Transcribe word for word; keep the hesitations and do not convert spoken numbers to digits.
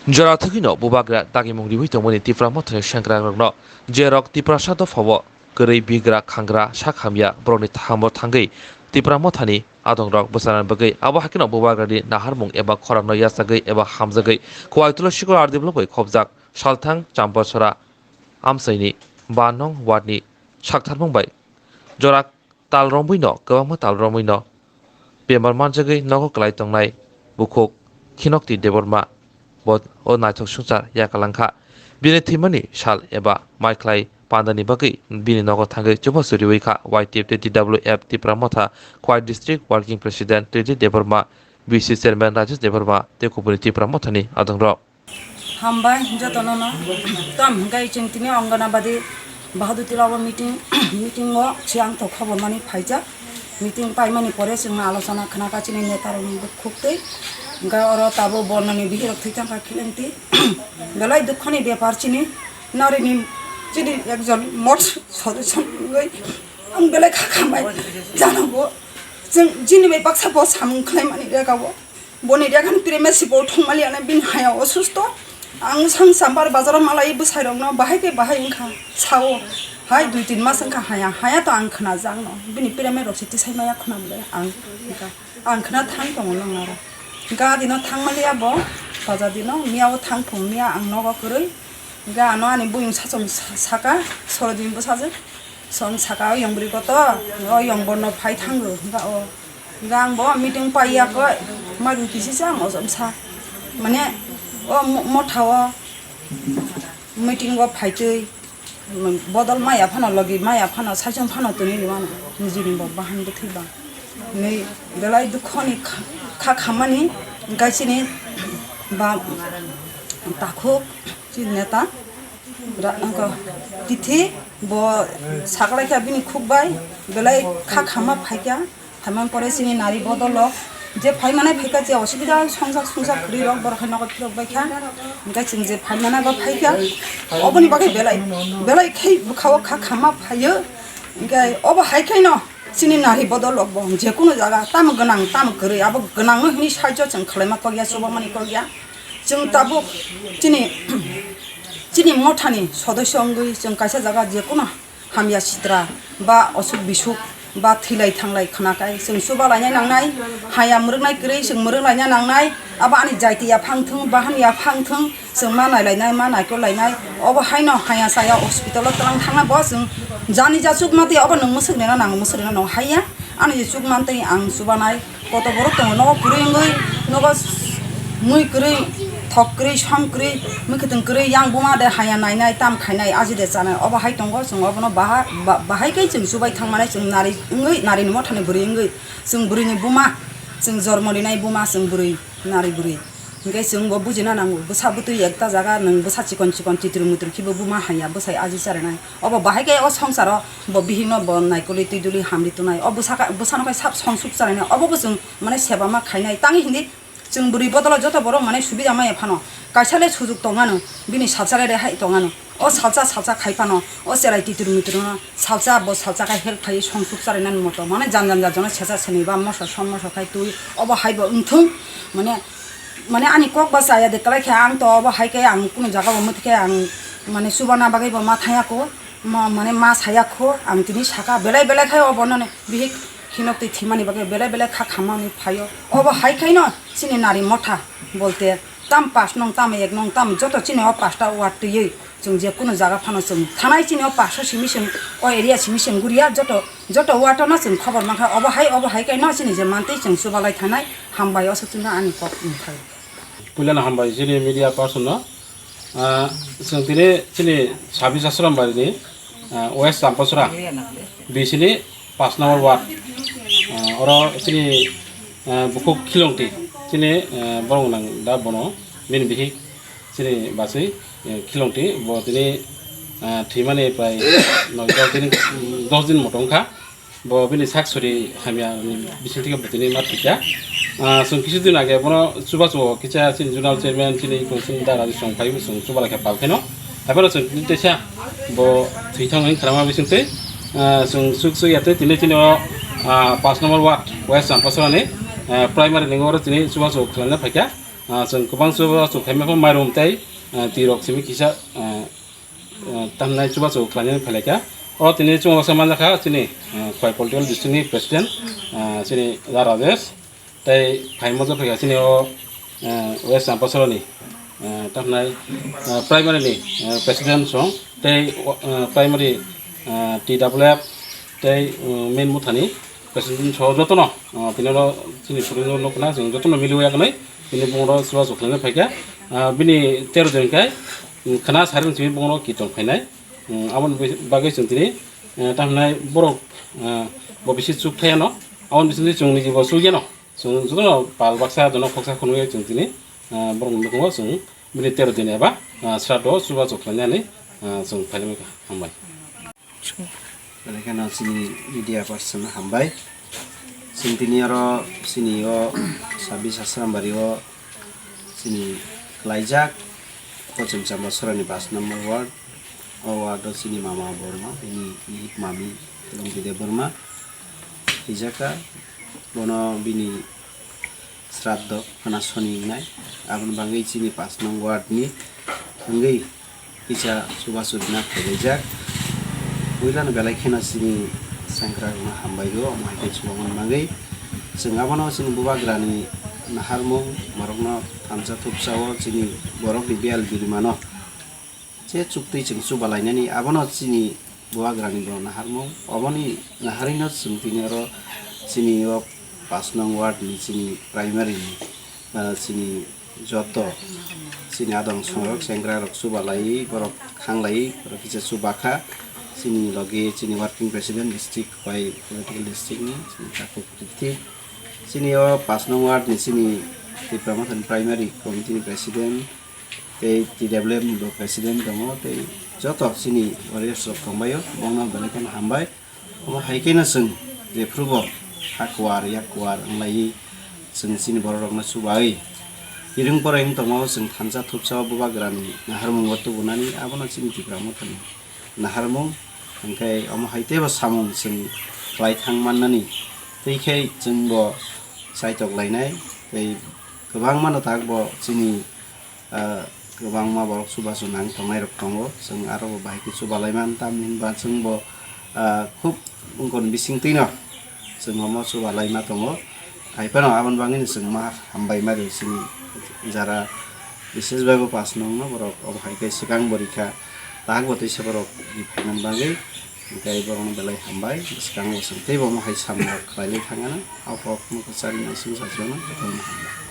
Jora thwgwino bubagra dagimung riwi tongmani Tipra Mothani sengkrakrokno, je rok Tiprasa dophao kwrwi bigra khangra sak hamya borokni thambo thangwi Tipra Mothani adongrok bwcharnani bagwi abo hakheno bubagrani naharmung eba khorangno yachagwi eba hamjagwi Khowai Tulasikhor R D block bai khopjak Salthang Champasora amchaini ba nong ward ni saktharmung bai jora tal romwi no, kwbangma tal romwi no bemar manjagwi nogo kwlai tongnai bukhuk Khinokti Debbarma bo o naithok swngchar yakalangkha. Bini thwimani sal eba maikhlai pandani bagwi bini nogo thangwi chubachu riwi kha. Y T F tei T W F Tipra Motha Khowai District Working President Twilit Debbarma, B C Chairman Rajesh Debbarma tei kubuni Tipra Mothani adongrok. Hambai jotono no. Tam hwnkhe chwng tini Anganabadi Bahadur Tila o meeting, meeting o se ang to khobor mani phaijak. Meeting paimani pore chwng alochona khna ka chini neta rok ni bukhuk twi. Hwnkhe oro tabuk Bornoni bihik rok thwi thangkha Khilengti. Belai dukho ni bepar chini nari ni chini ekjon mot solution wngwi ang belai kha khambai jana bo. Chwng chini bai baksa bo samung khlai mani rega o. Boni rega ni premesi bo thwngmali ane bini haya osusto. Ang sang sambar bazaro malai bwsai rokno bahai khe bahai wngkha sao. Hai dui tin mas wngkha haya, haya to ang khna jak no. Bini preme rok se tisai maya khna mle ang wngkha. Ang khna thang tongo nang aro. Ga dino thang mali abo, baza dino miya o thang thung miya ang nogo kwrwi. Ga ano ani buyung sachung sa-, saka, soro din bwsajwk. Song saka o yong bwrwi kotor, o yong borno phai thango, ga o. Ga ang bo meeting paiya koi, madu kisi sa mo sa. Mane o mo-, motha o meeting o phaitwi, bodol maya phano logi maya phano saichung phano tini ni mano nijini bo bahan bwthwi ba ni belai dukho ni kha, kha khamani gaisini ba takhuk chi neta ra angko tithi bo saklai kha bini khuk bai belai kha khama phaikha. Phaimani pore chini nari bodol rok je phaimanai phaikha je osubida songsak sungsak kwrwi rok borok hai nogo phirok baikha. Hingke chwng je phaimanai bo phaikha oboni bagwi belai belai khe bwkhao kha khama phaio. Hingke obo hai khe no chini nari bodol rok bo je kunu jaga tamo gwnang tamo kwrwi abo gwnang no hini saijo chwng khwlaima kok ya chubamani kok ya. Chwng tabuk chini chini mothani sodosyo wngwi chwng kaisa jaga je kunu hamya sitra ba osuk bisuk ba thwilai thanglai khwnakai chwng chubalaina nangnai, haya mwrwknai kwrwi chwng mwrwklaina nangnai, abo ani jaiti yaphang thung, bahan yaphang thung, chwng ma nailainai, ma naikolainai, obo haino haya chaya hospital o twlang thangna bo chwng jani ja chukma twi obo nwng mwswk rwna nango, mwswk rwna nango haiya ani je chukma twi ang chubanai. Koto borok tongo, nogo kwrwi wngwi, nogo mui kwrwi, thok kwrwi, som kwrwi, mwkhwtwng kwrwi, yang buma de haya nainai, tam khainai, aji de chanai, obo hai tongo, chwng obono baha-, ba-, bahai khe chwng chubai thangmani, chwng nari wngwi, nari ni mothani bwrwi wngwi, chwng bwrwi ni buma, chwng jormo rinai buma, chwng bwrwi, nari bwrwi. Hingke chwng bo bujina nango, bwsa bwtwi ekta jaga nwng bwsa chikon chikon titir mutir khibo buma haya, bwsai aji charinai. Obo bahai khe o songsaro bo bihikno bo naikolwi twi duli hamri tonai. O bwsaka, bwsano khai sab songsuk charinai. Obo bo chwng mane seba ma khainai. Tangwi hindi chwng bwrwi bodolo joto borok mane subida maya phano. Kaisa le sujuk tongano, bini salsa re hai tongano. O salsa, salsa khai phano, o cherai titir mitir no salsa bo salsa khai help khai songsuk charinani moto. Mane jan jan jan jono sesa seni ba moso som moso khai twi. Obo hai bo wngthung mane, mane ani kok ba chaya de kwlai khe ang to obo hai khe ang kunu jaga bo mwt khe ang mane chubana bagwi bo ma thangya ko. Ma-, mane ma saya kho, ang tini saka belai belai khai obo noni bihik hinok twi thimani bagwi belai belai kha khamani phaio. Obo hai khaino chini nari motha bolte tam pas nong tam ek nong tam joto chini o pasta ward twiwi chwng je kunu jaga phano chwng thanai chini o pasta simi chwng o area simi chwng guriya joto, joto ward no chwng khobor mankha obo hai, obo hai khaino chini je mantwi chwng chubalai thanai hambai o swk chwngno ani kok wngthai. Puilano hambai chini media person no. Ah, chwng tini chini Sabis Ashram barini, ah, West Champasora, bisini pas number ward. Ah, oro chini, ah, bukhuk Khilongti, chini, ah, borok nang da bono, bini bihik chini basui, eh, Khilongti, bo tini, ah, thwimani prai noi dos din, dos din moto wngkha. Bo bini sak suri hamya ni bising tike bwtwini ma thwikha. Ah, chwng kisu din age bono chubachu o kisa chini zonal chairman chini council da raji song phaibo chwng chubalai kha pal kheno. Haibano chwng tini teisa bo thwithang wng khlama bising twi, ah, chwng suk suk ya twi tini chini o, ah, pas number ward West Champasora ni, ah, primary ni oro chini chubachu o khlaina phaikha. Ah, chwng kwbang chubachu khaima pho mairum tei, ah, twi rok simi kisa, ah, ah, tamnai chubachu khlainani phailai kha. O tini chwng osa manjakha chini, ah, Khwai Political District ni President, ah, chini Da Rajesh. Tei phaima jotho kha chini o, ah, West Champasaroni, ah, tamnai, ah, primary ni, ah, President song tei, ah, primary, ah, T W F tei, ah, main muthani President so jotono, ah, tini oro chini phuringo nukna chwng jotono miliwi yagnai tini bongoro chubachu khlaina phaikha. Ah, bini tero din khai, um, khna saring chini bongoro kiton phainai. Um, aboni bagwi chwng tini, ah, tamhinai borok, ah, bo bisi chuk thayano, aboni bisingtwi chwng niji bo chuk yano. Chwng jotono pal baksa jono khoksa khunui chwng tini, ah, borok nukho chwng bini tero din eba, ah, sraddho chubachu khlainani, ah, chwng phailai kha. Hambai. Belai kheno chini media person hambai. Chwng tini oro chini o sabis Asrambari o chini khlaijak Kochim Champasaroni pash number ward. O ward o chini mama Borma, bini bihik mami Lungti Debbarma thwijak kha. Bono bini sraddho khna soni wngnai. Aboni bagwi chini pash nong ward ni wngwi kisa chubachu rwna phailaijak. Puilano belai kheno chini sengkrakrokno hambai o, omo hai khe chubamani bagwi. Chwng abono chini bubagrani naharmung, borokno thansa thupsa o chini borokni biyal birimano je chuktwi chwng chuba lainani, abono chini bubagrani bo naharmung. Oboni naharino chwng tini oro chini o pash nong ward ni chini primary ni, ah, chini joto chini adong songrok, sengkrakrok chuba laiwi, borok khang laiwi, borok kisa chuba kha. Chini logi chini working president district bai political district ni chini Takhuk Prithi. Chini o pash nong ward ni chini Tipra Mothani primary committee ni president, tei T W M ni bo president tongo, tei joto chini warriors rok tongbaio, bongno belai kheno hambai. Omo hai kheno chwng jephrubo ha kuar yak kuar wnglaiwi chwng chini borok rokno chubai. Iring poreng tongo chwng thansa thupsa o bubagrani naharmungo tubunani, abono chini Tipra Mothani naharmung, hwnkhe omo hai teibo samung chwng khlai thang mannani twi khe chwngbo chaitok lainai, tei kwbangmano takbo chini, ah, kwbangma borok chubachu nang tongnai rok tongo, chwng aro bo bahai khe chuba lai man, tamni hwnba chwngbo, ah, khub wngkon bisingtwino chwng omo chuba laima tongo. Hai phano aboni bagwino chwng ma hambai ma rw chini jara, bises bai bo pash nongno borok obo hai khe swkang bo rikha, tak bo tei se borok ri phaimani bagwi, hwnkhe borokno belai hambai. Swkang bo chwng teibo omo hai samung rok khlailai thangano, o kokno kwchari naising sajwkno jotono hambai.